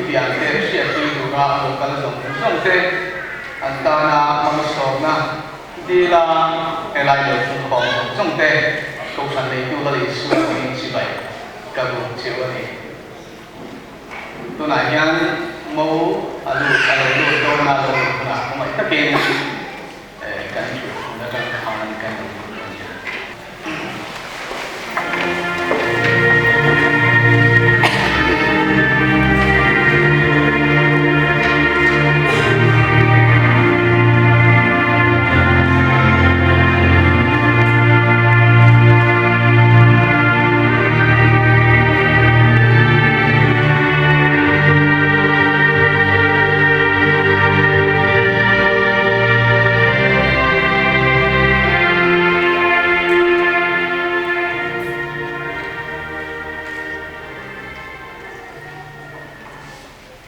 thutiang te hriatpui tura lo kal zawng zawng te an tana malsawmna dila helai lo thungkhawm zawng zawng te Kohhran neitu Lal Isua hmingin chibai ka buk cheu a ni. Tunah hian mo a lut a lo lut dawn a lo lut hunah khawngaih takin kan thut hun atang khan kan lo lut dawn nia.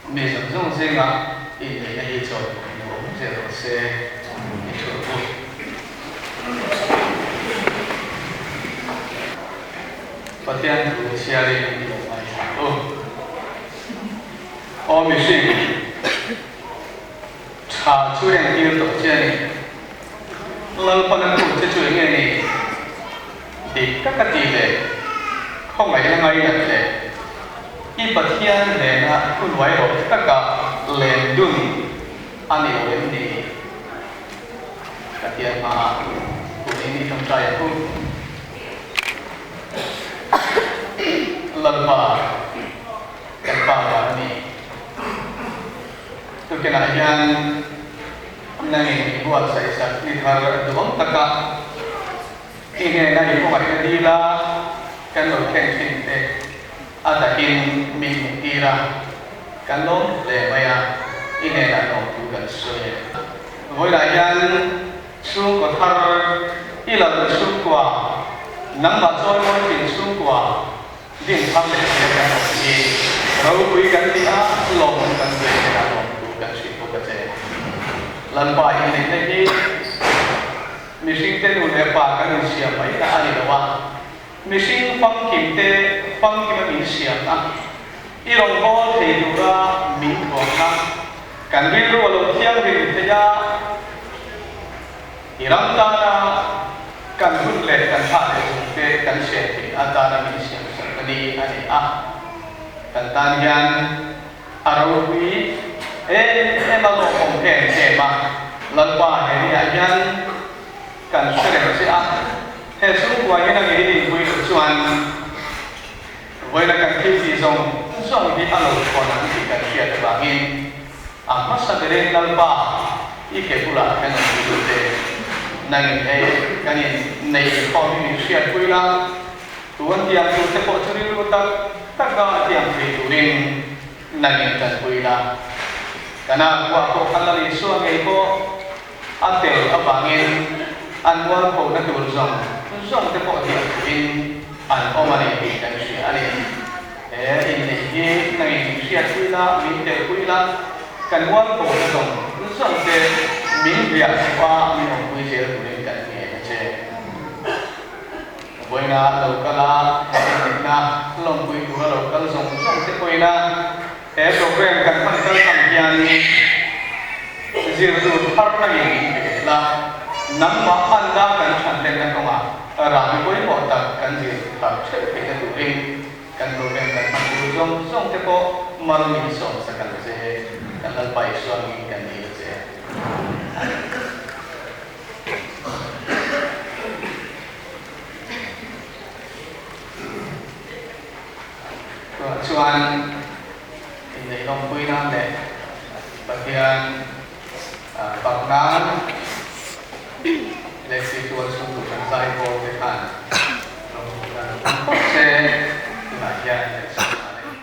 Mi zawng zawng zingah inneihna hi chawi nuam zel rawh se i thu u. Pathian thu chhiarin i lo ngaithla u. Aw mihring, tha chu entir tawh che a ni. Lalpan a tu che chu enge ni? Dik taka ti leh khawngaihna ngainat leh i Pathian hnena thuhnuai rawh taka len dun a ni lo em ni? Pathian hmaah tunin i tawngtai ang u. Lalpa, kan Pa van a ni. Tukinah hian nangin i buatsaih sak ni thar duhawm taka i hnena i khawngaihna dila kan lo thlen thin te a takin min hmuhtir a, kan lawm hle mai a, i hnenah lawmthu kan sawi e. Vawilah hian chhungkaw thar i lal chhungkua, nangmah chawimawi thin chhungkua din thar leh zel kan awm hi ropui kan ti a, lawmawm kan ti hnenah lawmthu kan hrilh bawk a che. Lalpa inneihna hi mihringte nu leh pa kan insiam mai na a ni lo a, Mihring famkim te famkima min siamna, i rawn hawl thei tura min thuamna, kan rilru a lo thianghlim thei a, i ram tana kan hun leh kan thlah leh chung te kan siam theih atana min siam sak a ni a ni a. Kan tan hian a ropui em em a lawmawm em em a, Lalpa he niah hian Kan hre reng che a, he chhungkua hi nang i inpui loh chuan vawiina kan thil tih zawng zawng hi a lo thawn ang tih kan hriat avangin a hmasa berin Lalpa i ke bulah kan awm duh che. Nangin hei kan in neih khawm hi min hriatpui la, tuan tiang tur te pawh chu rilru tak taka tiang thei turin nangin tanpui la. Kana khua pawh khan Lal Isua ngei pawh A tel avangin an mualphona tur zawng zawng te pawh hliah thuin an awm a ni tih kan hria a ni. He inneih hi nangin min hriatpui la, min telpui la, kan mualphona zawng zawng te min hliah thuh a min awmpui zel turin kan ngen a che. Vawiina lo kal a, he inneihna lawmpui tura lo kal zawng zawng te pawhin a, He program kan hman kal ang hian zirtur thar nangin min pe la, nangmah anna kan chhan lenna kawngah rami pawimawh tak kan zir thar theuh theihna turin kan program kan hman tur zawng zawng te pawh mal min sawm sak ang che, kan Lalpa Isua angin kan dil a che. Tunah chuan inneih lawmpui nan leh Pathian fak nan leh Sihtual chhungtu kan zai bawr te khan lawmpui nan hmang phawt se tunah hian kan sawi nghal a ni.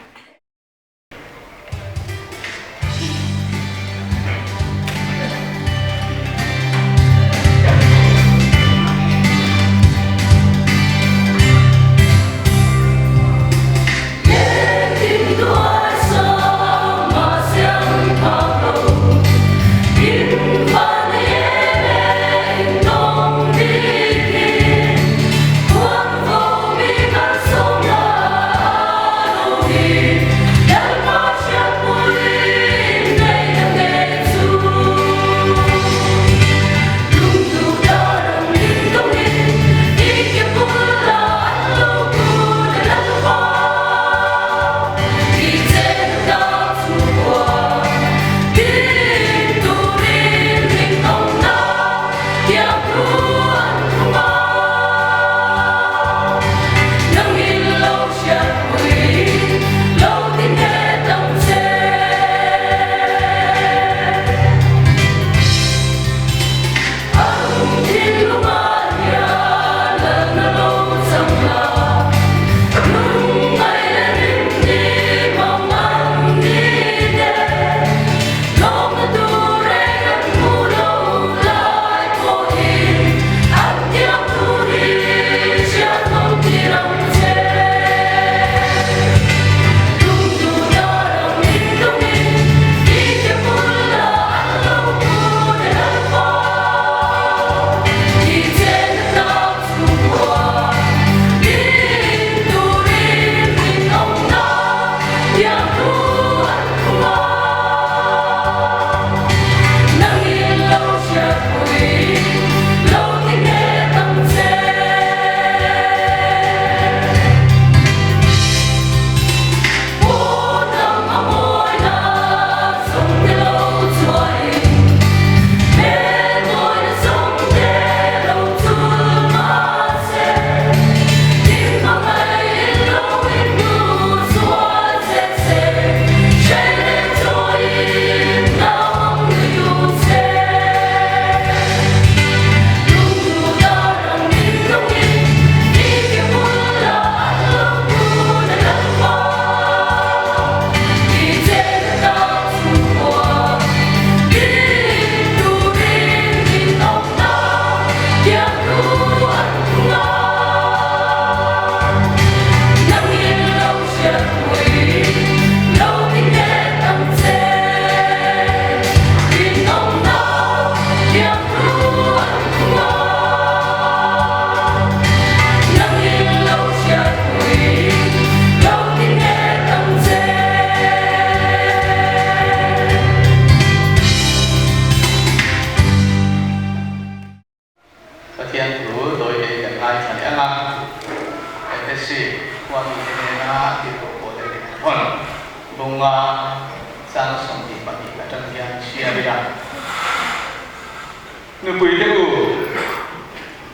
Nupuite u,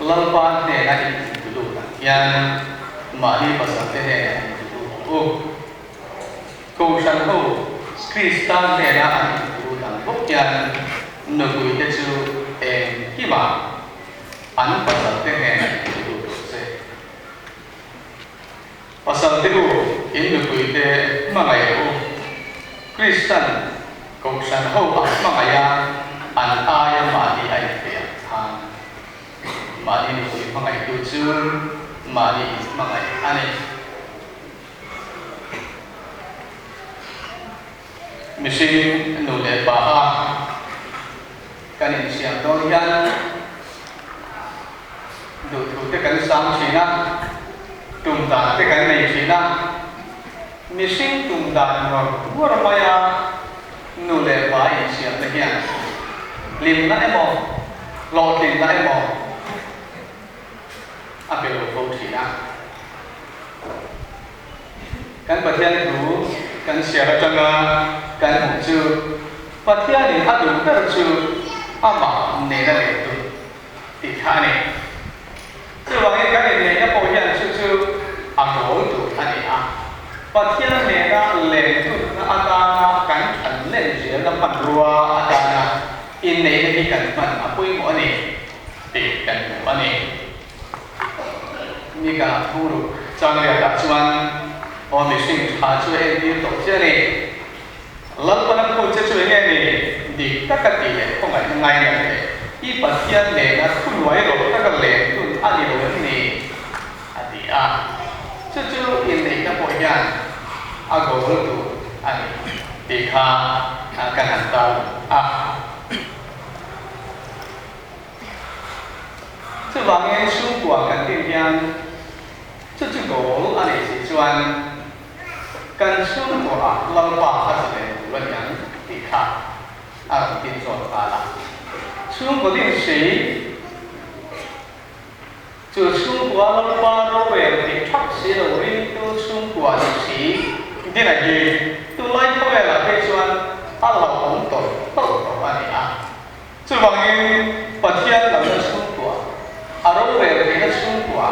Lalpa hnena in intulut ang hian mahni pasalte hnenah intulut rawh u. Kohhran ho Krista hnena an intulut ang bawk hian nupuite chu engkimah an pasalte hnenah intulut rawh se. Pasalte u, in nupuite hmangaih rawh u. Kristan Kohhran ho a hmangaih a, an aia mahni a inpe ang khan. Mahni nupui hmangaihtu chu mahni inhmangaih a ni. Mihring nu leh pa a kan insiam dawn hian duhthu te kan sang thin a, tum dan te kan nei thin a. Mihring tum dan ngawr ngawr maia nu leh pa insiamna hian hlimna emaw, hlawhtlinna emaw a pe lo fo thin a. Kan Pathian thu kan chhiar atanga kan hmuh chu Pathianin a duh ber chu amah nena leh duh tih kha a ni. Chuvangin kan inneihna pawh hian chu chu a goal tur a ni a. Pathian nena lentutna atana kan than len zelna hmanrua atana inneihna hi kan hman a pawimawh a ni tih kan hmu a ni. Nika thungruk changriatah chuan aw mihring tha chu a entir tawh che a ni. Lalpana phut che chu enge ni? Dik taka tih leh khawngaihna ngainat leh i Pathian nena thuhnuai rawh taka len tun a ni lo em ni? a ti a. Chu chu inneihna pawh hian a goal tur a ni tih kha kan han tarlang a. Chuvangin chhungkua kan tih hian chu chu goal a nih si chuan kan chhungkuaah Lalpa a zalen tur a ni ang tih kha a rawn tin zawt nghal a. Chhungkaw din si chu chhungkua Lalpa rorel theih thap si lo ringtu chhungkua ni si din a hi tunlai khawvelah phei chuan a hlauhawm tawlh tawlh tawh a ni a. Chuvangin Pathian lamna chhungkua, a rorel theihna chhungkua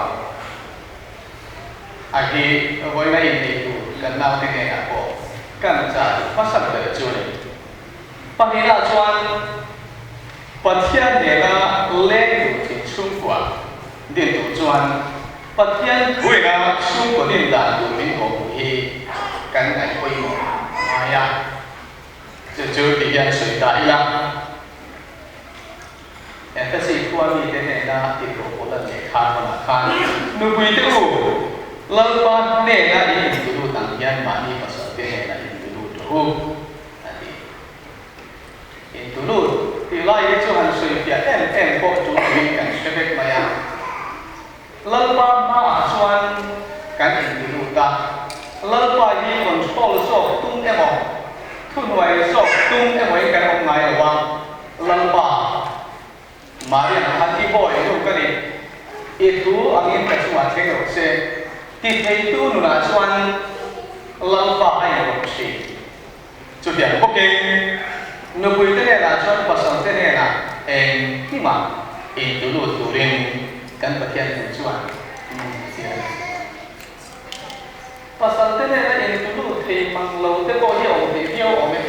a hi vawiina innei tur kan naute hnenah pawh kan chah duh hmasak ber chu a ni. Pahnihnaah chuan Pathian nena leng tur thin chhungkua din tur chuan Pathian thuina chhungkaw din dan tur min kawhhmuh hi kan ngaih pawimawh a ngai a. Chu chu ti hian sawi ta ila, Ephesi khua mite hnena tihhlawh pawl an leh khan hmunah khan, Nupuite u, Lalpa hnena in intulut ang hian mahni pasalte hnena intulut rawh u, a ti. Intulut tih lai hi chu han sawi fiah em em pawh tul lovin kan hre vek mai a. Lalpa hmaah chuan kan intilut a, Lalpa hi control zawk tum emaw, thuhnuai zawk tum emawin kan awm ngai lo a, Lalpa, Mariam khan i bawi nu ka ni, i thu angin ka chungah thleng rawh se, ti theitu nunah chuan Lalpa a inrawlh thin. Chutiang bawkin nupuite hnenah chuan pasalte hnenah engkimah intulut turin kan Pathian thu chuan min zir a ni. Pasalte hnena intulut thei mang lo te pawh hi a awm thei viau awm e.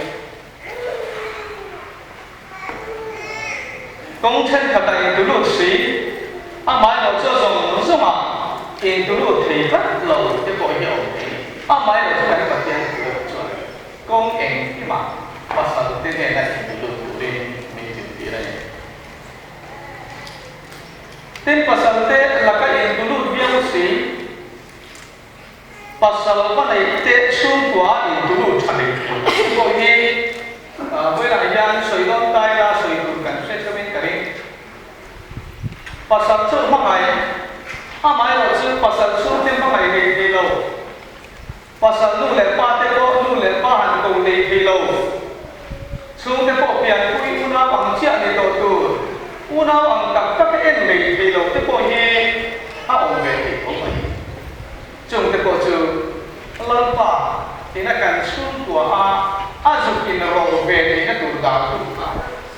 Kawng thenkhatah intulut si, amaherawh chu a zawng zawngah intulut thei tlat lo te pawh hi a awm thei a ni. Amaherawh chu kan Pathian thu erawh chuan kawng engkimah pasal te hnena intulut turin min zirtir a ni. Tin, pasal te laka intulut viau si, Pasal va neih te chhungkua a intulut tha leh tur tih pawh hi vawilah hian sawi dawn ta ila sawi tur kan hre theuhin ka ring. Pasal chu hmangaih, amaherawh chu pasal chhungte hmangaih leh thei lo, pasal nu leh pa te pawh nu leh pa han ko leh thei lo, chhungte pawh pianpui unau ang chiah ni tawh tur, unau ang tak tak en leh thei lo te pawh hi a awm ve thei tho mai. Chungte pawh chu Lalpa ina kan chhungkua a a zuk in ro ve theihna tur dah tu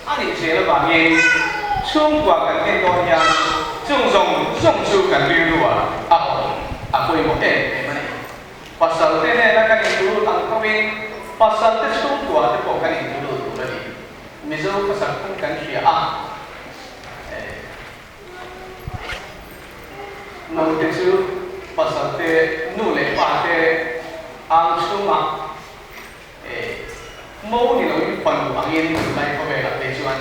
a nih zel avangin. Chhungkua kan en dawn hian chung zawng zawng chu kan rilruah a awm a pawimawh em em a ni. Pasal te hnena kan intulut ang thovin pasal te chhungkua te pawh kan intulut tur a ni. Mizo khawsak phung kan hria a, Naute chu pasal te nu leh pa te ang chhungah mo ni loin fanu angin tunlai khawvelah te chuan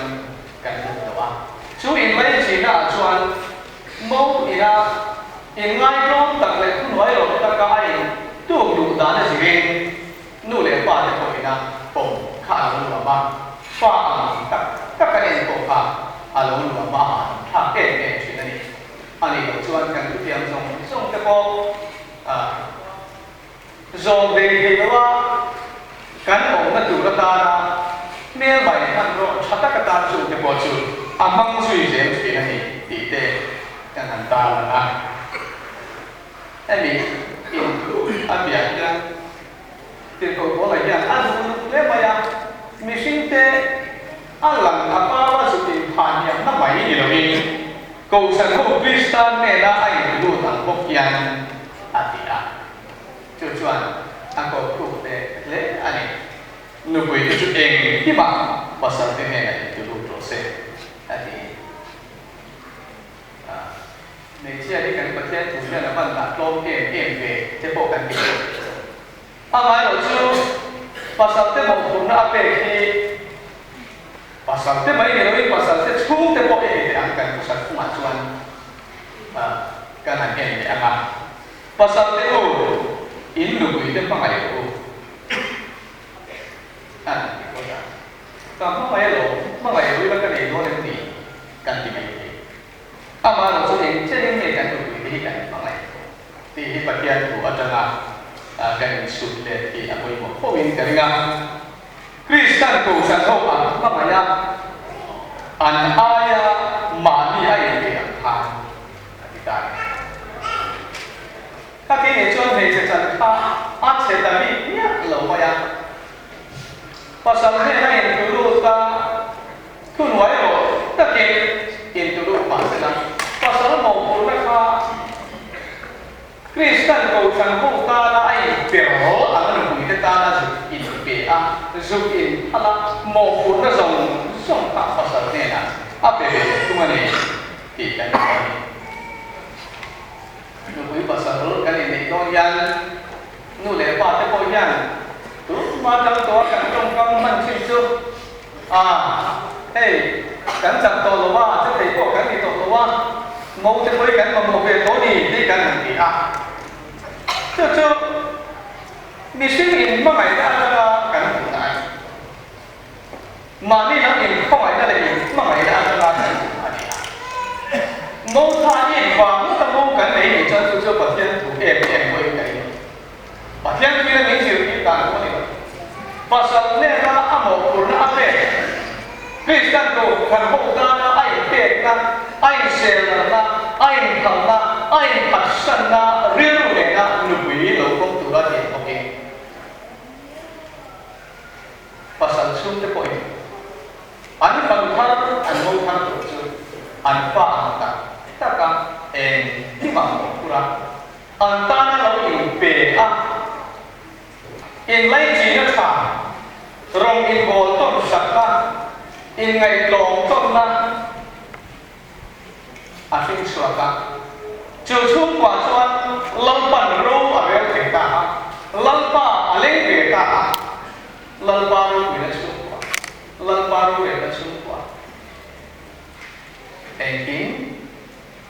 kan lut tawh a. Chu inlaichinna ah chuan mo ina inngaihtlawm tak leh thuhnuai rawh taka a in tuk luh dan a zirin nu leh pa te pawh ina pawm kha a lo nuam a, fa ang tak tak an en pawh kha a lo nuam a, a han thlak em em thin a ni. A nih loh chuan kan thutiang zawng zawng te pawh zawm ve thei lo a, kan awmna tur atana hmel mai hmanraw tha tak atan chung te pawh chu a hmang zui zel thin a ni tih te kan han tarlang a. Hemi inthu a biah hian Tirhkoh Paula hian a duh lut hle mai a, mihringte a lang a pau a zuk inphah hniamna mai ni loin Kohhran ho Krista hnena a inlut ang bawk hian a ti a. Chu chuan a koh khuk leh hle a ni. Nupui te chu engkimah pasal te hnena intulut rawh se a ti. Hmeichhia hi kan Pathian thu hian a van dah tlawm em em ve te pawh kan ti deuh. Amaherawh chu pasal te mawhphurhna a pek hi pasal te mai ni loin pasal te chhung te pawh en teh ang kan khawsak phungah chuan kan han en leh ang a. Pasal te u, in nupui te hmangaih rawh u. An ti phawt a. Ka hmangaih alawm, hmangaih ru ila ka nei dawn em ni? Kan ti mai thei. Amah erawh chu eng chenin nge kan nupui te hi kan hmangaih tih hi Pathian thu atanga kan insut let hi a pawimawh fo in ka ring a. Kristan Kohhran ho an hmangaih a, an aia mahni a inpe ang khan a ti ta a ni. Kha kei nen chuan hmeichhe chan kha a chhe ta bik miah lo mai a. Pasal hnena intulut a thuhnuai rawh takin intulut mah se la, pasal mawhphurhna kha Kristan Kohhran ho tana a inperh ang nupuite tana zuk inpe a, zuk inphal a, mawhphurhna zawng zawng kha pasal hnenah a pe ve leh thung a ni tih kan hmu a ni. Nupui pasal kan inneih dawn hian nu leh pa te pawh hian tunhma tang tawha kan tawngkam hman thin chu a hei kan chak tawh lo a, che thei pawh kan ni tawh lo a, mo te pawh hi kan mamawh ve tawh ni tih kan han ti a. Chu chu mihring inhmangaihna atanga kan hmuhna a ni. Mahni lam inkhawngaihna leh inhmangaihna atanga kan hmuh a ni a. Mo tha in vang ngawta mo kan nei nih chuan chu chu Pathian thu em em pawhin ka ring. Pathian thuin a min zirtir dan pawh a ni lo. Pasal hnena a mawhphurhna a pek, Kristian kohhran ho tana a inpekna, a inselnalna, a inphalna, a inphatsanna rilru nena nupui lo kawm tura tih bawkin, Pasal chhungte pawhin an fanu thar, an mo thar tur chu an fa ang tak tak a, eng hlim ang pawh phur a, an tana lo inpe a, inlaichin a tha, rawng inbawl tawn sak a, inngaihtlawm tawnna a hring chhuak a. Chu chhungkua chuan Lalpan ro a rel thei ta a, Lalpa a leng ve ta a. Lalpa ropuina chhungkua, Lalpa rorelna chhungkua, engkim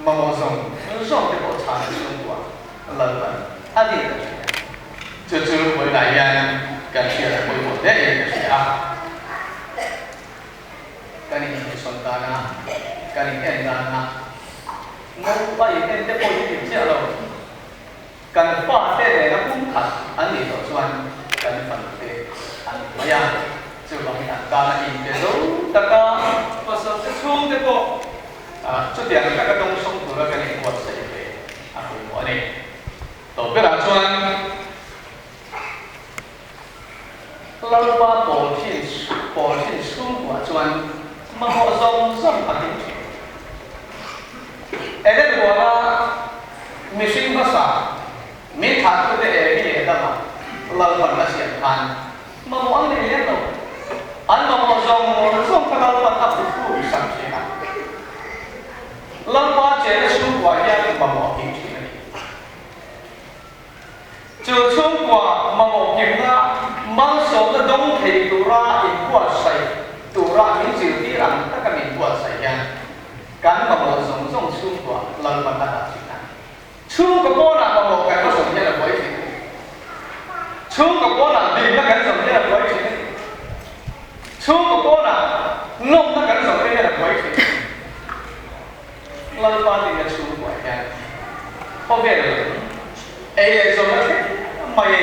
mamawh zawng zawng te pawh chhana chhungkua Lalpan a din ta thin a. Chu chu vawiinah hian kan hriat a pawimawh hle in ka hria a. Kan inhmuhsawn dana, kan in en dana, naupang in en te pawh hi dik chiah lo. Kan fate nena pum khat an nih tawh chuan kan fanute an ni mai a, chuvangin an tana inpe zo taka pasal te chhungte pawh chutiang taka dawngsawng tura kan inbuatsaih ve a pawimawh a ni. Tawp berah chuan. Lalpa pawl thin pawl thin chhungkuah chuan mamawh zawng zawng a kim thin. Eden huana mihring hmasa min thlahtute Evi leh Adama Lalpan a siam khan mamawh an nei lem lo. An mamawh zawng zawng kha Lalpan a phuhruk sak thin a. Lalpa chena chhungkua hian mamawh a kim thin a ni. Chu chhungkua mamawh kimna malsawmna dawng thei tura inbuatsaih tura min zirtir ang taka min buatsaih hian kan mamawh zawng zawng chhungkua Lalpan a dah thin a. Chhungkaw pawnah mamawh kan va zawm hian a buai thin a ni. Chhungkaw pawnah hlimna kan zawm hian a buai thin a ni. Chhungkaw pawnah nawmna kan zawm hian a buai thin a ni. Lalpa tina chhungkuah hian khawvel ei leh zawmna thleng mai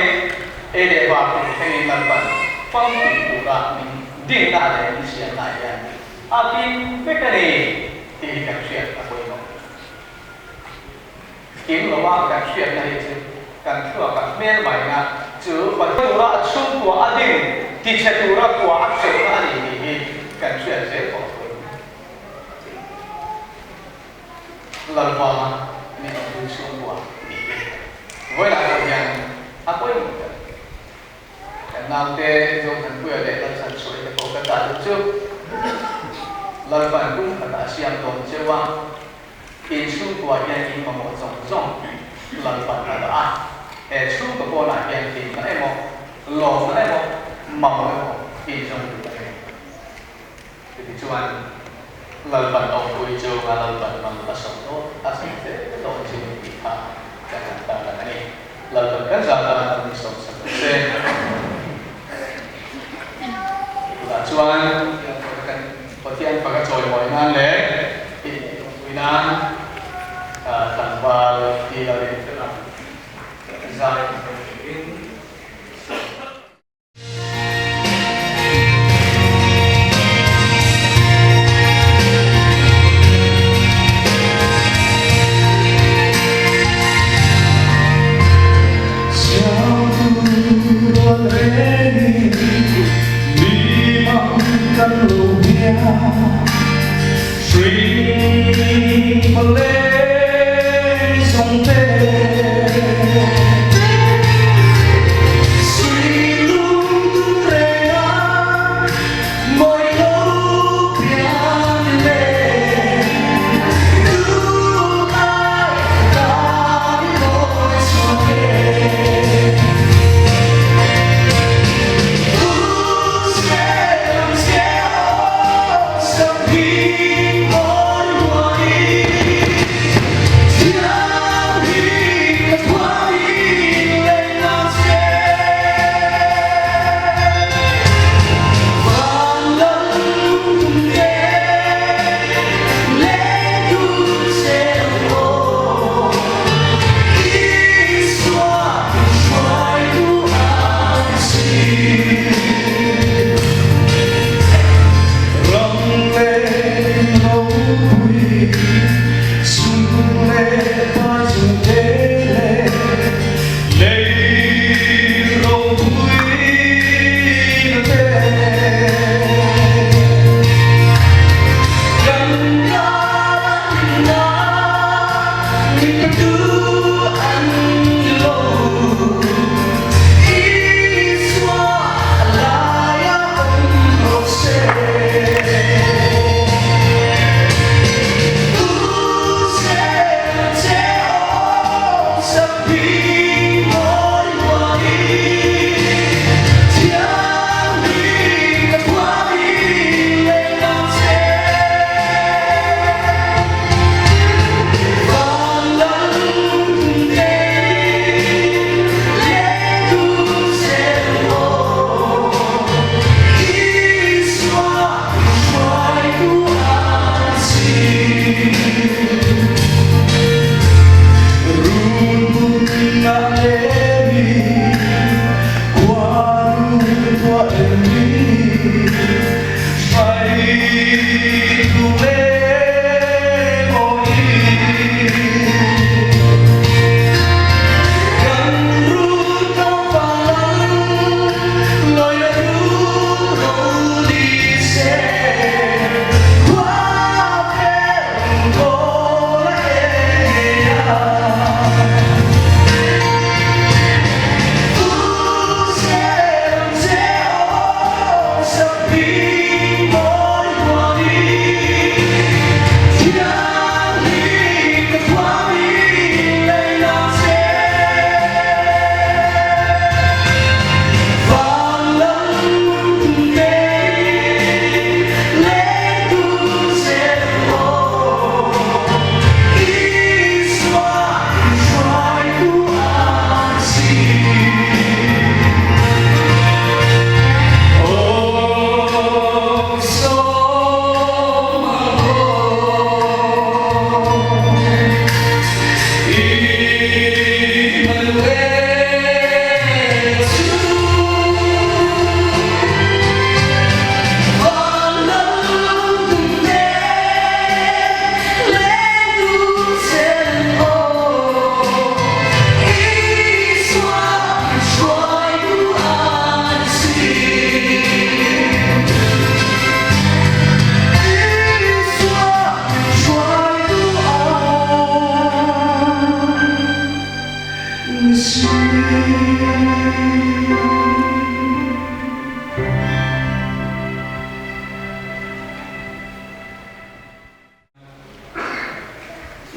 ei leh var tur thlengin Lalpan famkim tura min dinna leh min siamna hian a kim vek a ni tih hi kan hriat a pawimawh. Kim lova kan hriatna hi chu kan thluaka hmel maina chu Pathian tura a chhungkua a ding tichhe tura kua a hreuhna a ni tih hi kan hriat zel pawh a pawimawh. Lalpa min awmpui chhungkua tih hi vawilah pawh hian a pawimawh ber. Kan naute Zothanpuia leh Lalchhanchhuahi te pawh ka dah duh chu Lalpa'n kum khatah a siam dawn cheu a, in chhungkua hian in mamawh zawng zawng Lalpa'n a dah a, he chhungkaw pawnah hian hlimna emaw, lawmna emaw, mamawh emaw in zawng duh a ni. Chutichuan, Lalpan awmpui chu a Lalpan man a sawm dawn a sawm hle dawn chu tih kha kan han tarlang a ni. Lalpan kan zah dan an ni sawm sak ang che. Tunah chuan kan Pathian faka chawimawi nan leh inpui nan tlangval ti lo in felak zai turin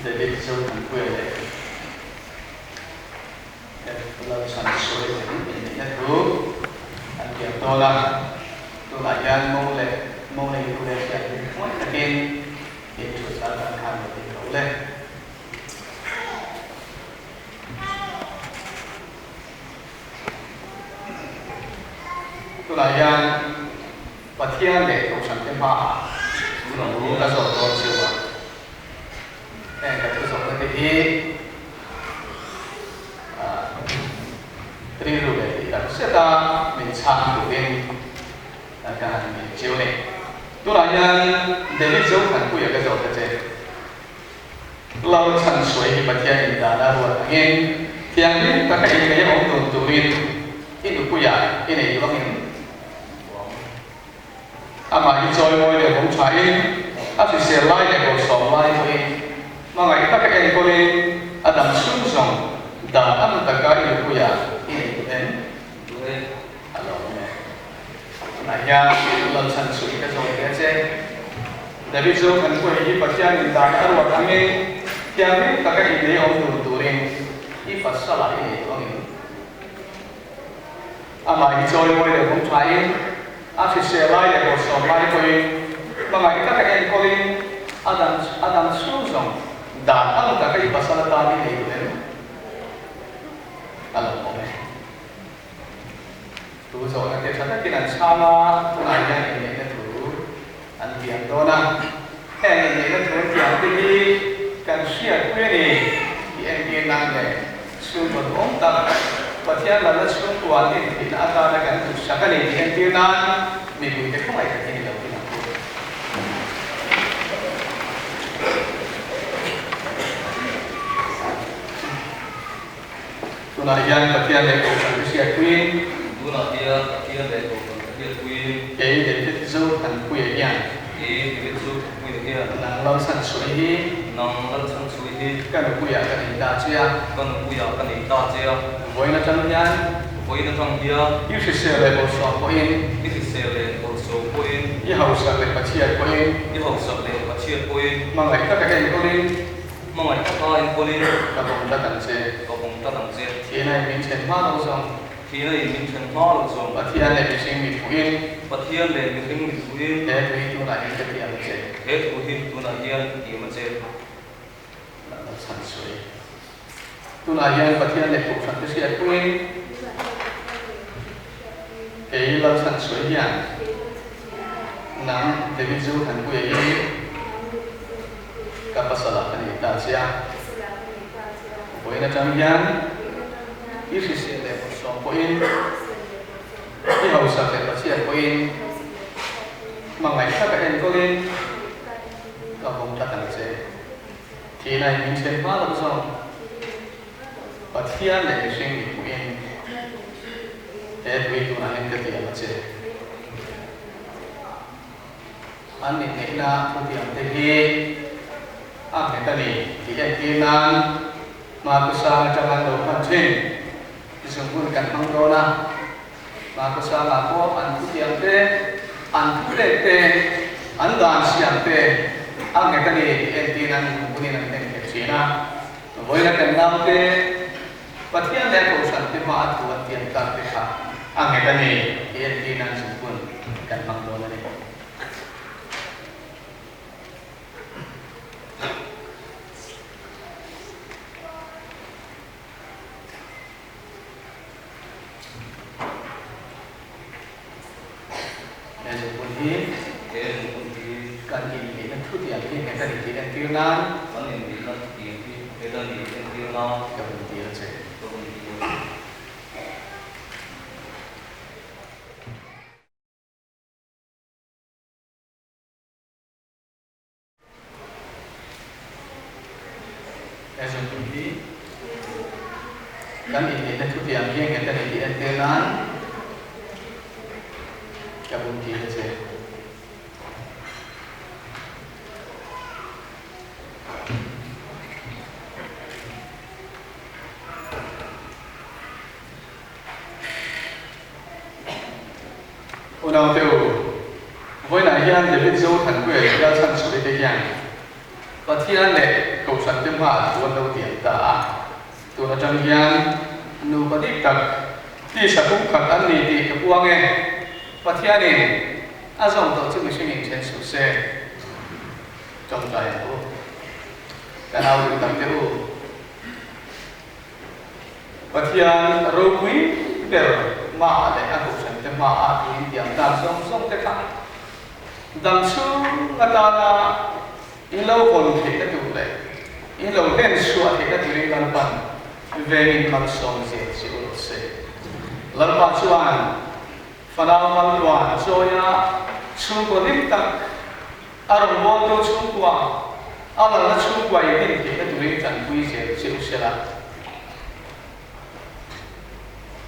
David Zothanpuia leh Lalchhansuai te inneihna thu an tiam dawn a, tunah hian mo leh mo neitu leh thianghlim hmuai takin inthut dan an khan lo tih tho le. Tunah hian Pathian leh Kohhran te hmaah thu ka zawt dawn chiu a, heng ka thu zawhna te hi rilru leh tih tak zeta min chhang turin ka han ngei chiu a ni. Tunah hian David Zothanpuia ka zawt a che. Lo chhan suai hi Pathian in dan a ruat angin thianghlim taka innei a awm dun turin i nupuiah i nei duh angin amah hi chawimawi leh hawng thain a hrisel lai leh bawlhsawm lai pawhin hmangaih taka enkawlin a dam chhung zawng dan ang taka i nupuiah i nei duh em? Duh e. A lo awm e. Tunah hian lo chhan suih ka zawn ve che. David chu kan khuai hi Pathian in dan a ruat angin thianghlim taka innei awm dun turin i pasal ah i nei duh angin amah hi chawimawi leh hawng thain a hrisel lai leh bawlhsawm lai pawhin hmangaih taka enkawlin a dam a dam chhung zawng dan ang taka i pasal atan i nei duh em? A lo awm e. Thu zawhna te tha takin an chhang a, tunah hian inneihna thu an tiam dawn a. Heng inneihna thu an tiam te hi kan hriatpui a ni tih entir nan leh chhungkaw duhawm tak Pathian lalna chhungkua an intheihna atana kan duhsak a ni tih entir nan mipuite khawngaih takin i lo ti ang u. Tunah hian Pathian leh Kohhran ka hriatpuiin. Tunah hian Pathian leh Kohhran ka hriatpuiin. Kei David Zothanpuia hian. Kei David Zothanpuia hian. Nang Lalchhanchhuai hi. Nang Lalchhanchhuai hi. Ka nupuiah ka nei ta che a. Ka nupuiah ka nei ta che a. Vawiin atang hian. Vawiin atang hian. I hrisel leh bawlhsawm pawhin. I hrisel leh bawlhsawm pawhin. I hausak leh Pathian pawhin. I hausak leh Pathian pawhin. Hmangaih taka enkawlin. Hmangaih taka enkawlin. Ka vawng tlat ang che. Ka vawng tlat ang che. Thihna in min then hma lo zawng. Thihna in min then hma lo zawng. Pathian leh mihring mit hmuhin. Pathian leh mihring mit hmuhin. He thu hi tunah hian ka tiam a che. He thu hi tunah hian ka tiam a che. Lalna chhan sawi. Tunah hian Pathian leh Kohhran te hriat hmuhin. Kei Lalchhan sawi hian. Nang David Zothanpuia hi. Ka pasal ah ka nei ta che a, vawiin atang hian i hrisel leh bawlhsawm pawhin, i hausak leh Pathian pawhin hmangaih taka enkawlin ka vawng tlat ang che. Thihna in min then hma loh zawng Pathian leh mihring mit hmuhin he tui tunah hian ka tiam a che. An inneihna thutiamte hi a nghet a ni tih entir nan Hmakusang atang an lo hman thin. Zunghun kan hmang dawn a, Hmakusangah pawh an thutiamte, an thupek te, an dan siam te a nghet a ni tih entir nan zunghun-in an hnem nghet thin a. Vawiina kan naute Pathian leh Kohhran te hma a thu an tiam tlak te kha a nghet a ni tih entir nan zunghun kan hmang dawn a ni. He zungbun hi He zungbun hi kan inneihna thutiang hi nghet a ni tih entir nan Kan inneihna thutiang hi nghet a ni entir nan Ka hun tir a che. Ka hun tir a che. He zungbun hi kan inneihna thutiang hi engnghet a ni tih entir nan ka bun tir a che. Unaute u, vawiinah hian David Zothanpuia leh Lalchhanchhuaite hian Pathian leh Kohhrante hmaah thu an lo tiam ta a. Tun atang hian nupa dik tak tisa pumkhat an ni tih ka puang e. Pathianin a zawm tawh chu mihring in then suh se. Tawngtai ang u. Ka nau duh tak te u. Pathian ropui ber hmaah leh a kohhrante hmaah tiin tiam tak zawng zawng te kha dam chhung atana in lo vawn theihna tur leh in lo hlen chhuah theihna turin Lalpan vengin malsawm zel che u rawh se. Lalpa chuan fanau maltluan chawia chhungkaw hlim tak a rawngbawltu chhungkua a lalna chhungkua in din theihna turin tanpui zel che u sela.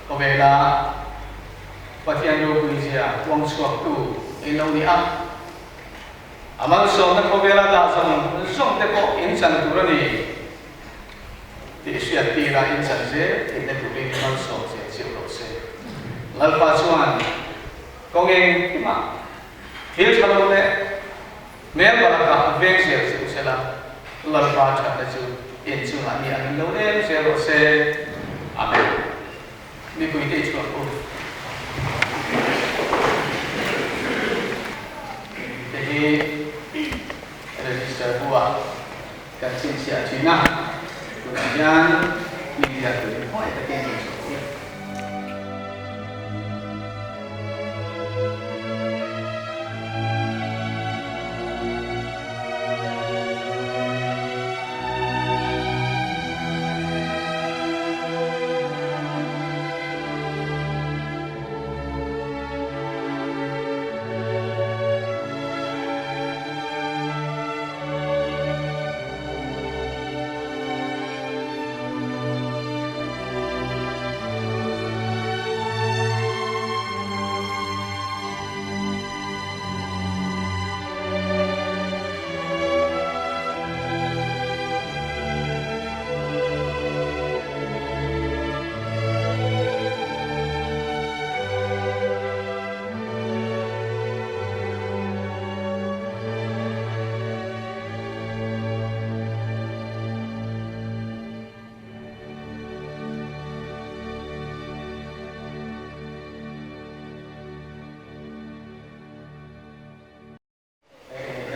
Khawvela Pathian ropui zia puang chhuaktu in lo ni a. A malsawmna khawvela dah zawng zawng te pawh in chan tur a ni tih hriat tira in chan zel theihna turin malsawm zel chiah rawh se. Lalpa chuan kawng engkimah thil tha lo leh hmelma lakah veng zel che u sela, Lalpa thatna chu in chungah ni angin lo leng zel rawh se. Amen. Mipuite i chhuak u. Te hi register bu ah kan chhinchhiah thin a, tunah hian media turin huai takin in chhuak u.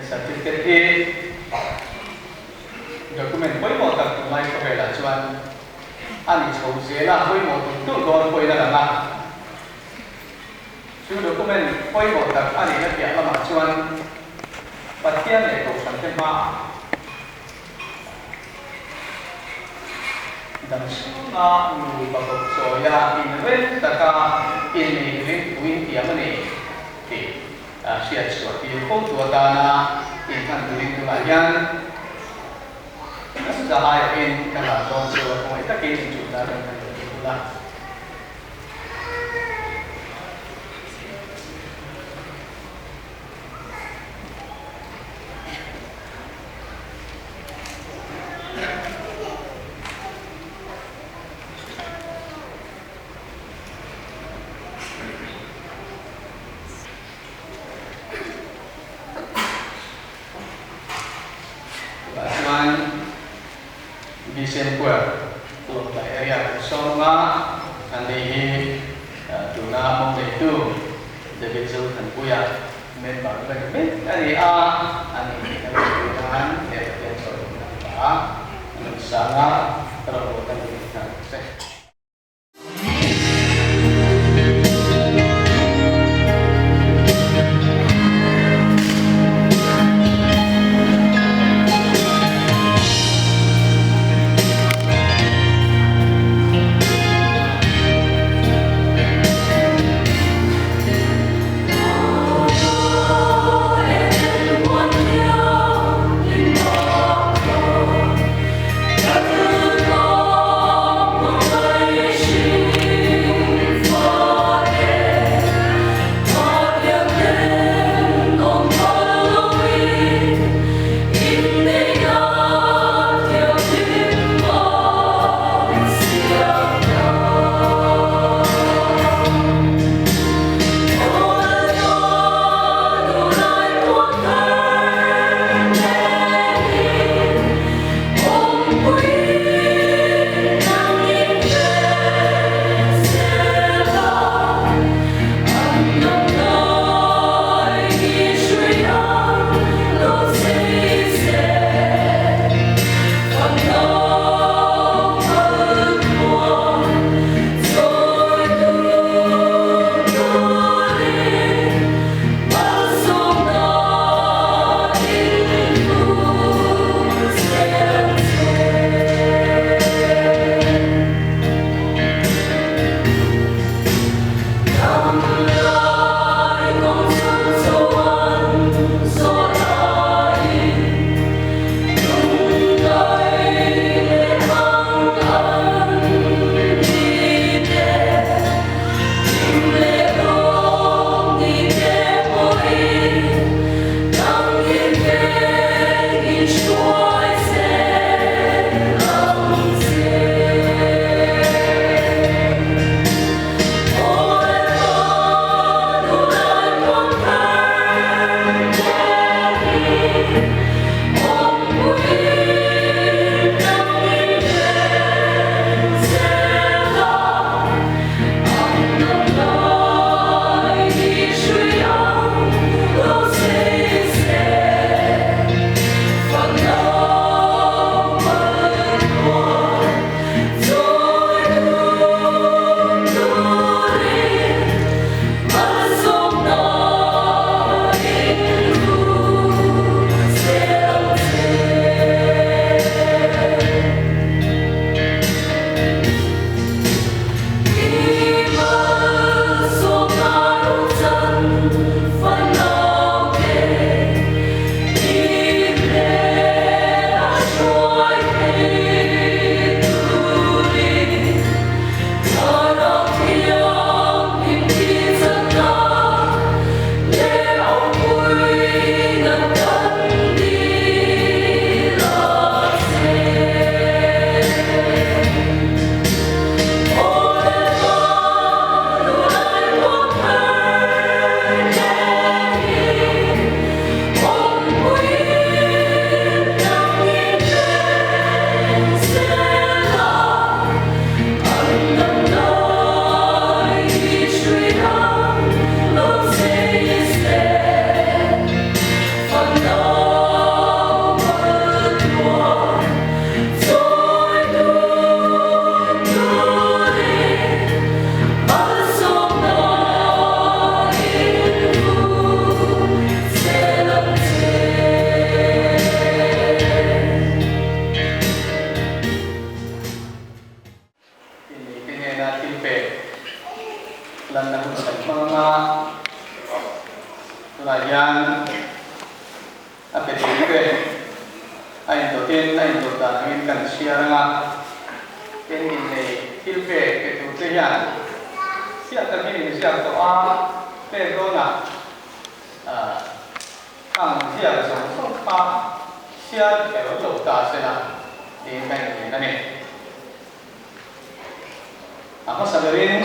Certificate hi document pawimawh tak tunlai khawvelah chuan a ni chho zel a, pawimawh tulh tulh dawn pawhin a lang a. Chu document pawimawh tak a nihna piah lamah chuan Pathian leh Kohhrante hmaah Dam chhunga nupa kawp chawia inrem taka innei turin thu intiam a ni tih hriat chhuah tir fo tu atana inhman turin tunah hian kan zahaiawhin ka hlan dawn chu a khawngaih takin inchulhna rem kan lo tir ula. Tunah chuan Bisen Kual Lawngtlai area kan sawm a, ani hi tuna mawng neitu David Zothanpuia Member ka ni mek a ni a, a nih theihna lo tur nan he Pathian sawi nan ta a, nunsanga ka lo ruat a ni tih hna ang che. tin a indawt dan angin kan chhiar ang a, tin innei thil pek pe turte hian chhiat takin inziak tawh a, pek dawnah khang ziak zawng zawng kha chhiar kher lo ta se la tiin ka inngen a ni. A hmasa berin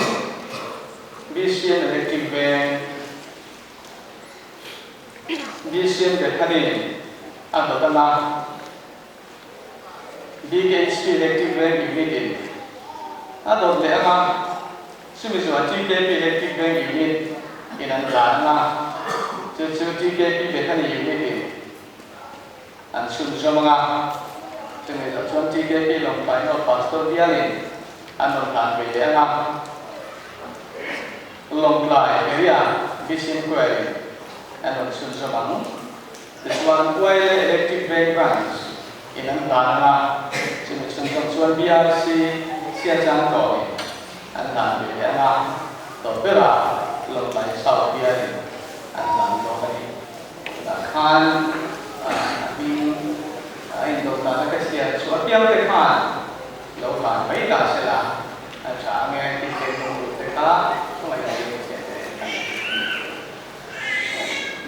BCM Electric Veng, BCM Bethany a dawt anga BKHP Electric Veng Unit in a dawt leh anga chumi zuah TKP Electric Veng Unit in an tlan anga chu chu TKP Bethany Unit in an chhunzawm anga chumi zawh chuan TKP Lawngtlai North Pastor bialin an rawn hlan ve leh anga Lawngtlai area Vision Choir-in an rawn chhunzawm ang. Tichuan Kuaile Electric Veng Branch in an hlan anga chumi chhunzawm chuan BRC Siachang Tawnin an hlan ve leh anga tawp berah Lawngtlai South bialin an hlan dawn a ni. Tunah khan a hming a indawt dana ka chhiar chu apiang te khan lo hlan mai ta se la, a tha ang e tih te tum lut te kha hmangaih lo in chhiar te kan ni.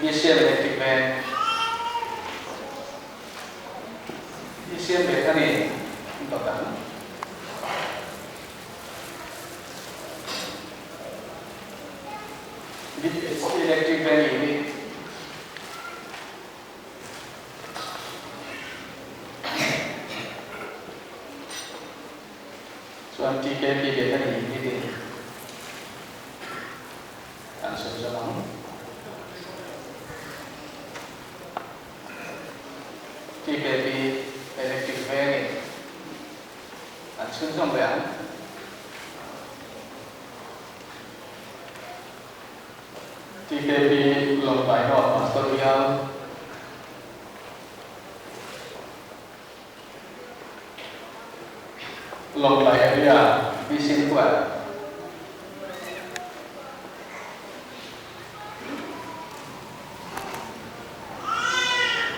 Bisiam leh tik ve Bisiam ve kha ni indawt ang. Electric Bank Unit. Chuan TKP Bethany Unit in an sawi zawm ang. TKP Electric Veng in an chhunzawm leh ang. TKP Lawngtlai North Pastor Bial Lawngtlai Area Mission Choir.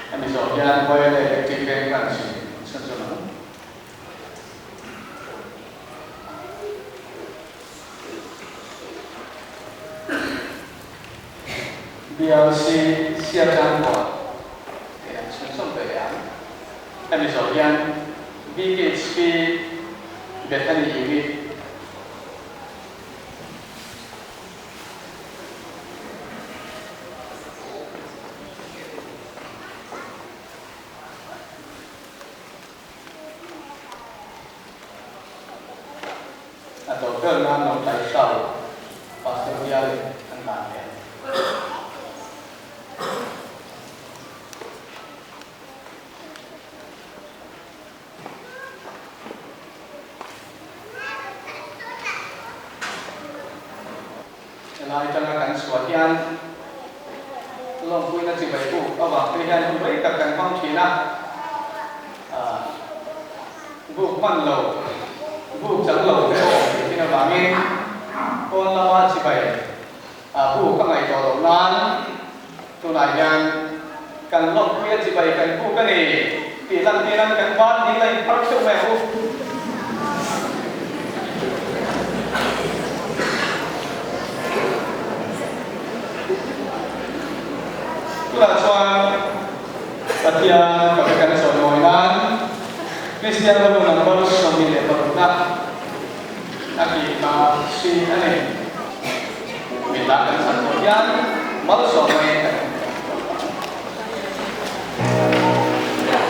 Hemi zawh hian YLA Electric Bank Branch in chhunzawm ang. BRC Siachang Kuah tih an chhunzawm ve leh ang. Hemi zawh hian BKHP Bethany Unit A tawp ber nan lo tlai hlau Pastor bialin an dan leh ang. Helai atanga kan chhuah hian lawmpuina chibai buk avang te hian hun rei tak kan hmang thin a, buk hman lo, buk chang lo te a awm thei thin avangin pawn lama chibai buk a ngaih tawh loh nan tunah hian kan lawmpuia chibai kan buk a ni tih lan tinan kan ban ding la inphar theuh mai ang u. Tunah chuan Pathian ka kan sawi nan Kristian ram number 26na a tih kha hri a ni. Mila kan chhan pawh hian malsawm mai kan awm thei ang.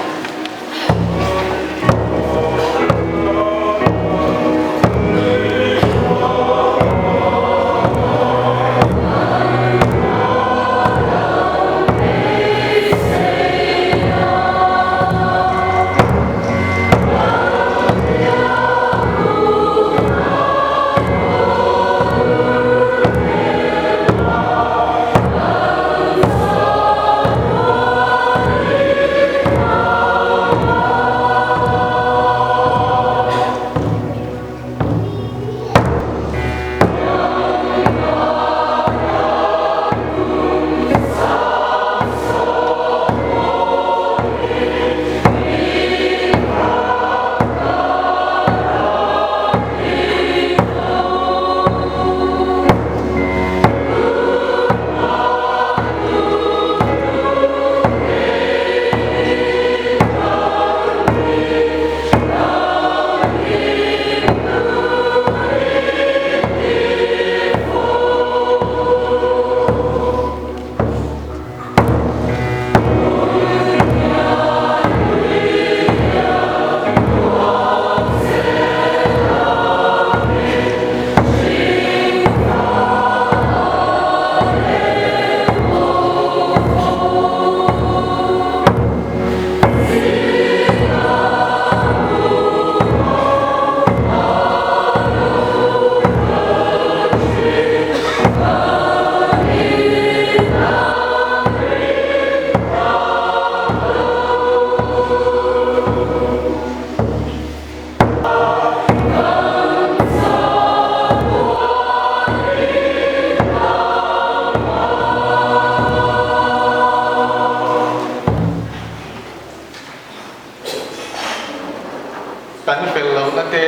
Kan fel lohna te,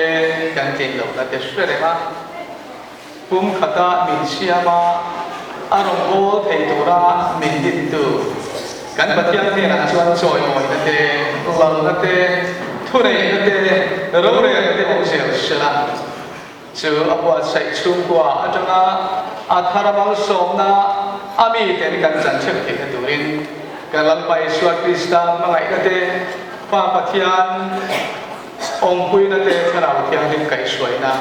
kan tlin lohna te hre reng a, pum khata min siam a, a rawngbâwl thei tura min dintu kan Pathian hnenah chuan chawimawina te, lalna te, thuneihna te, rorelna te awm zel sela. Chu a buatsaih chhungkua atanga a thar malsawmna a miten kan chan theuh theihna turin kan Lalpa Isua Krista hmangaihna te, Pa Pathian awmpuina te, Thlarau Thianghlim kaihhruaina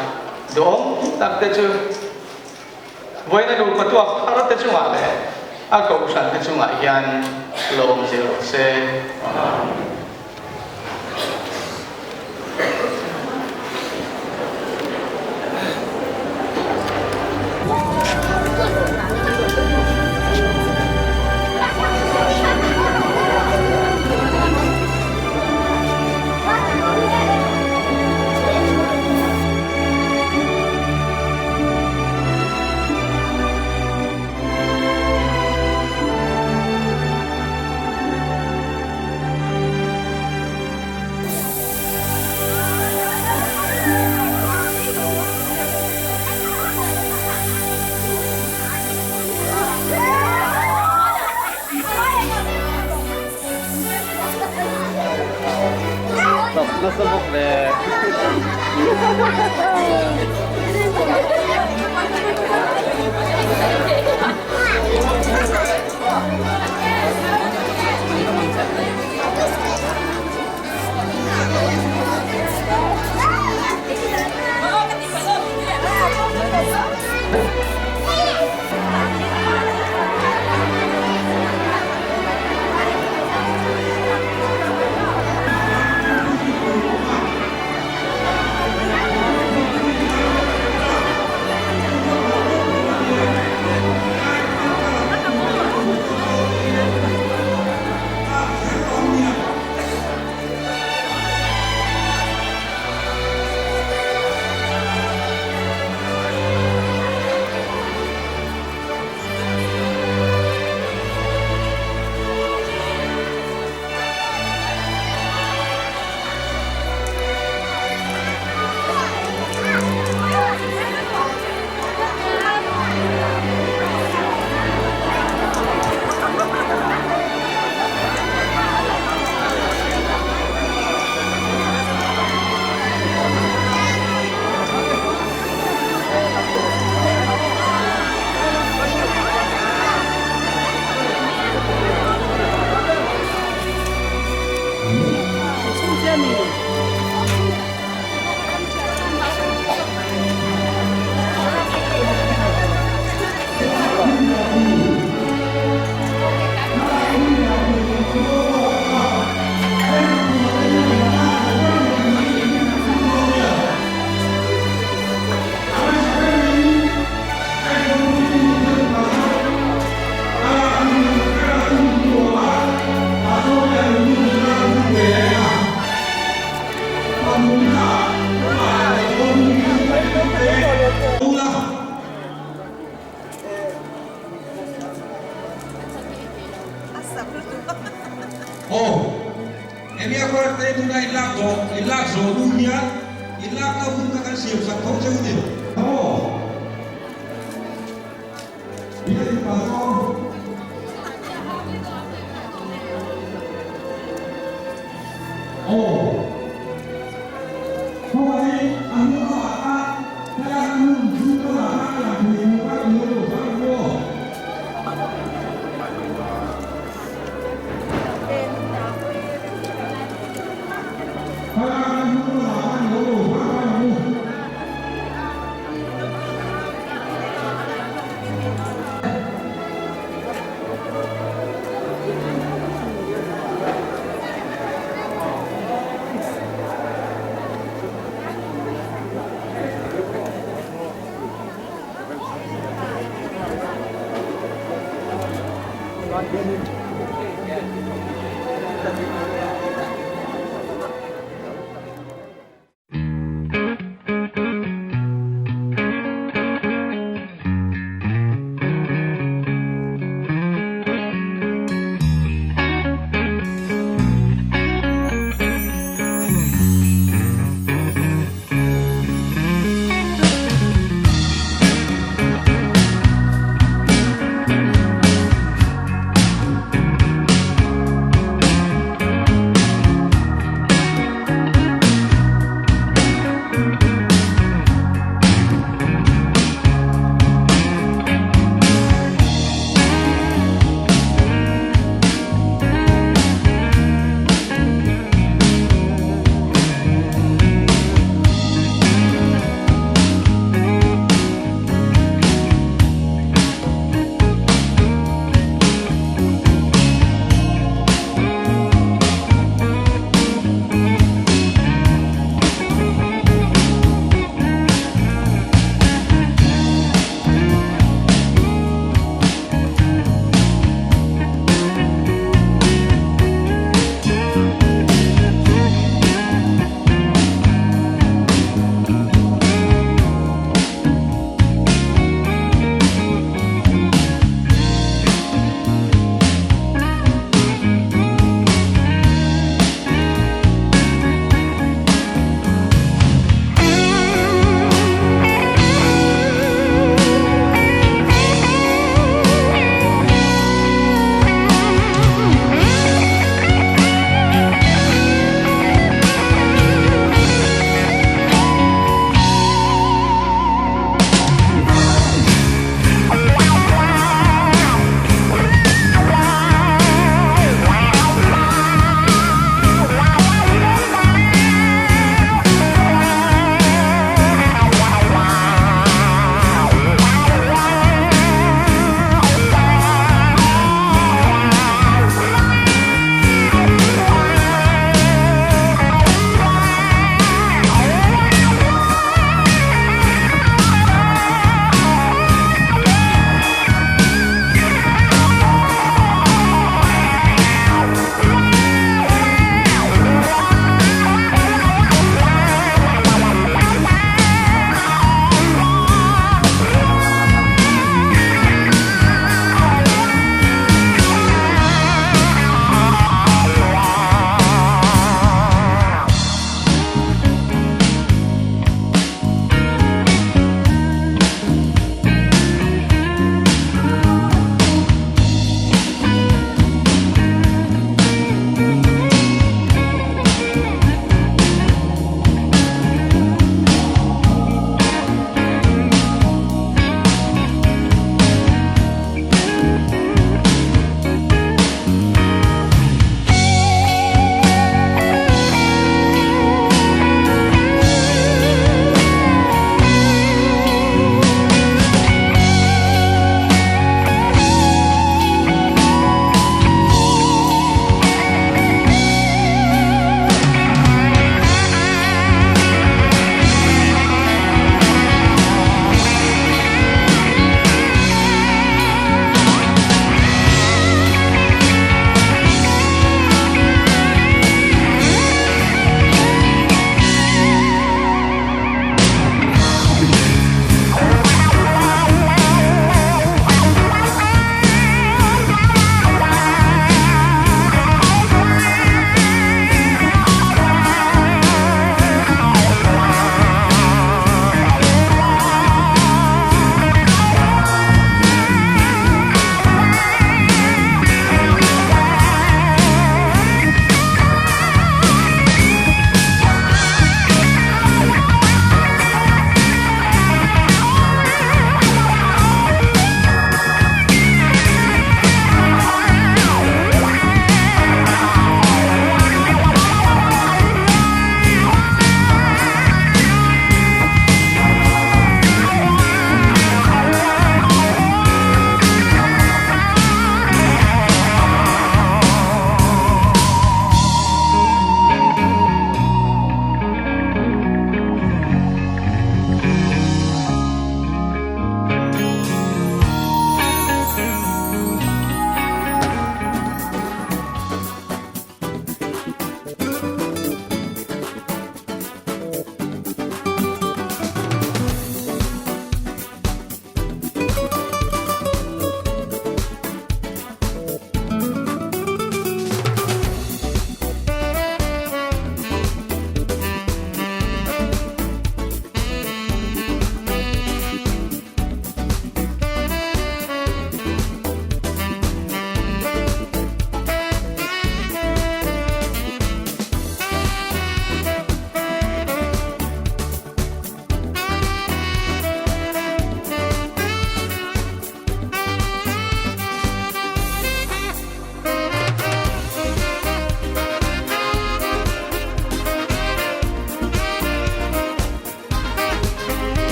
duhawm tak te chu vawiina nupa tuak thar te chungah leh a kohhran te chungah hian lo awm zel rawh se. Nasa bawk le. Aw, enge a kawr te tuna in lak zawh, in lak zawh hnu hian in lakna hun kha kan siam sak tho cheu ni. Aw, biakin pastor. Aw, khawngaih a hnung lamah khan thlalakna hun chu ka dah khan ka lang thei tur kha i lo lo hram ang aw. Thlalakna hnung lamah khan i lo lo hram hram ang u.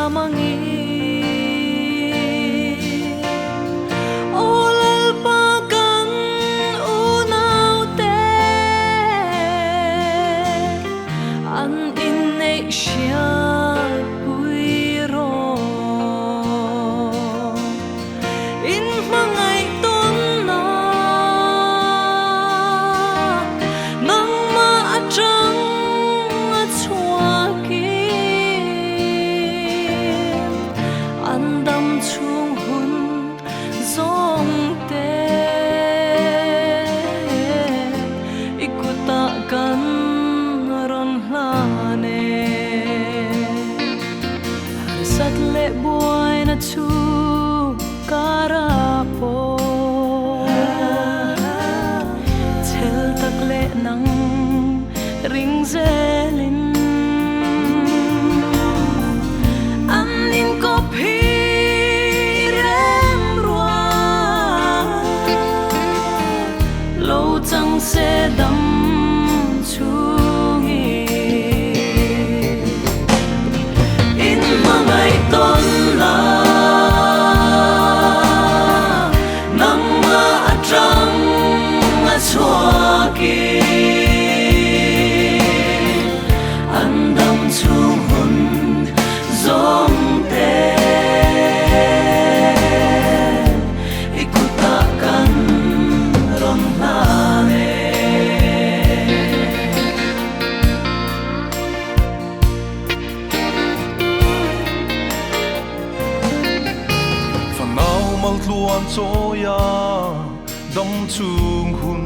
mangin. Aw Lalpa kan unaute an inneih hriatpui rawh. In hmangaih tawnna nangmah atang a chhuakin an dam chhung hun zawng te i kutah kan rawn hlan e. Harsat leh buaina chu kara pawh chhel tak leh nang ring zelin an inkawp hi rem rua lo chang se dam chungin. In hmangaih tawn la, nangmah atang a chhuakin an dam chhung hun zawng te i kutah kan rawn hlan e. Fanau maltluan chawia dam chung hun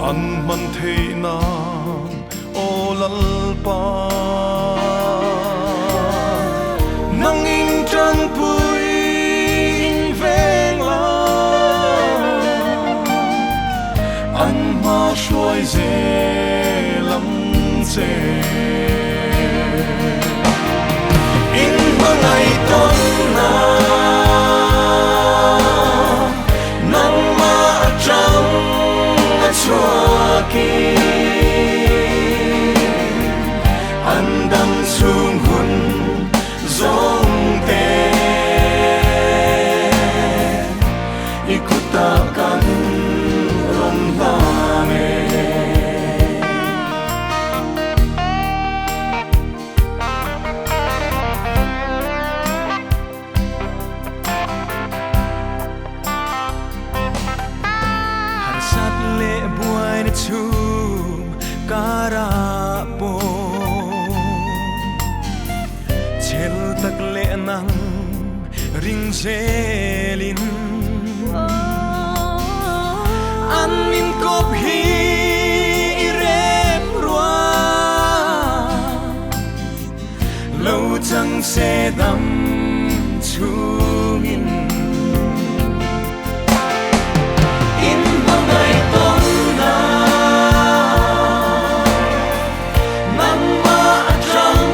an hman theih nan aw Lalpa. Nang in tanpui in veng la an hma hruai zel ang che. In hmangaih tawnna nangmah atang a chhuakin an dam chhung hun zawng te i kutah kan rawn hlan e. Harsat leh buaina chhum kara pawh chhel tak leh nang ring zelin an inkawp hi i rem rua lo chang se dam chungin. In hmangaih tawnna nangmah atang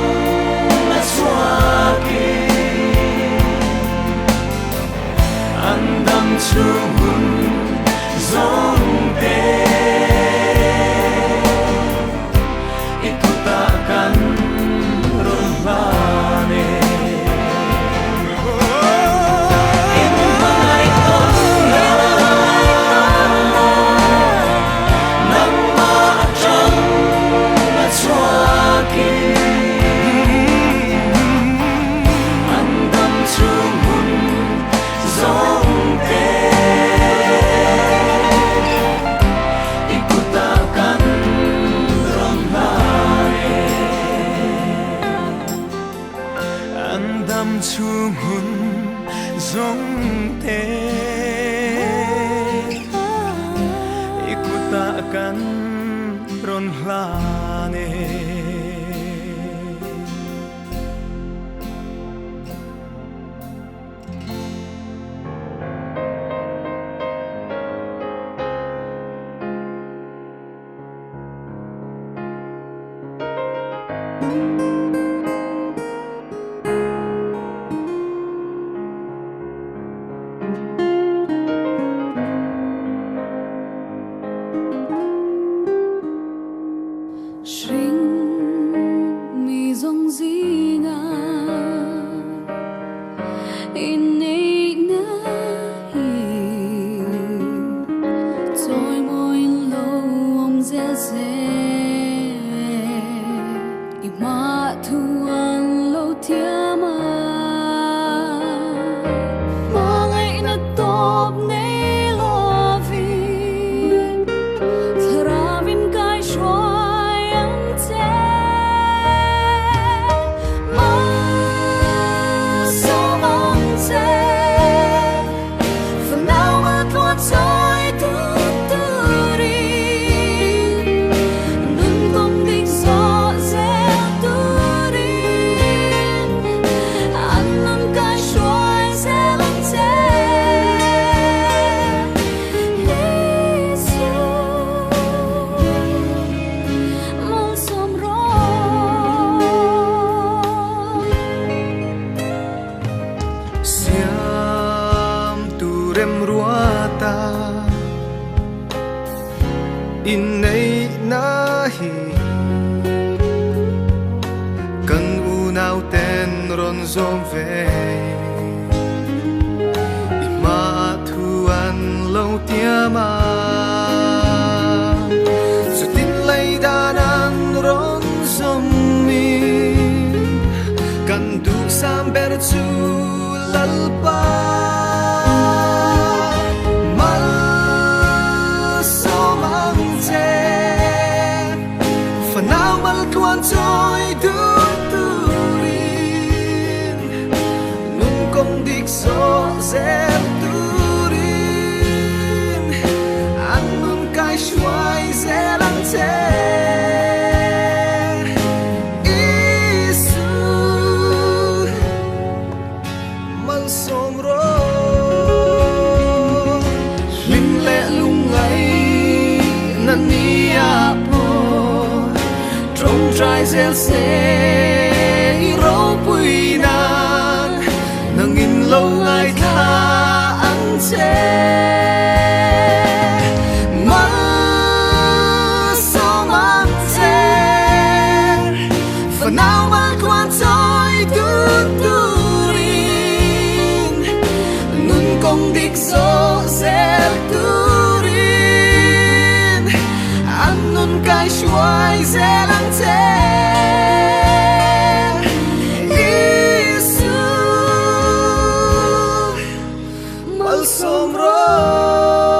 a chhuakin an dam chhung hun zawng te i kutah kan rawn hlan e. In hmangaih tawnna nangmah atang a chhuakin an dam chhung hun zawng te i kutah kan rawn hlan e. An dam chhung hun zawng te i kutah kan rawn hlan e. Ma thu an lo thiam a. Hmangaihna tawp nei lovin Thlarauin kai hruai ang che. Malsawm ang che. Fanau a tluan chawi tut turin, nun kawng dik zawh zel turin, an nun kai hruai zel ang che. Isu, malsawm rawh. Siam tu remruata inneihna hi kan unau ten rawn zawm ve i hma thu an lo tiam a chutin lei dan an rawn zawm in kan duhsam ber chu Lalpa malsawm ang che. Fanau maltluan chawi dun turin, nun kawng dik zawh zel turin, an nun kai hruai zel ang che. Isu, malsawm rawh. Hlim leh lungngai na nia pawh tawngtai zel se i ropui nan, nangin lo ngaithla ang che. Malsawm ang che. Fanau maltluan chawi dun turin, nun kawng dik zawh zel turin, an nun kai hruai zel ang che. Isu, malsawm rawh.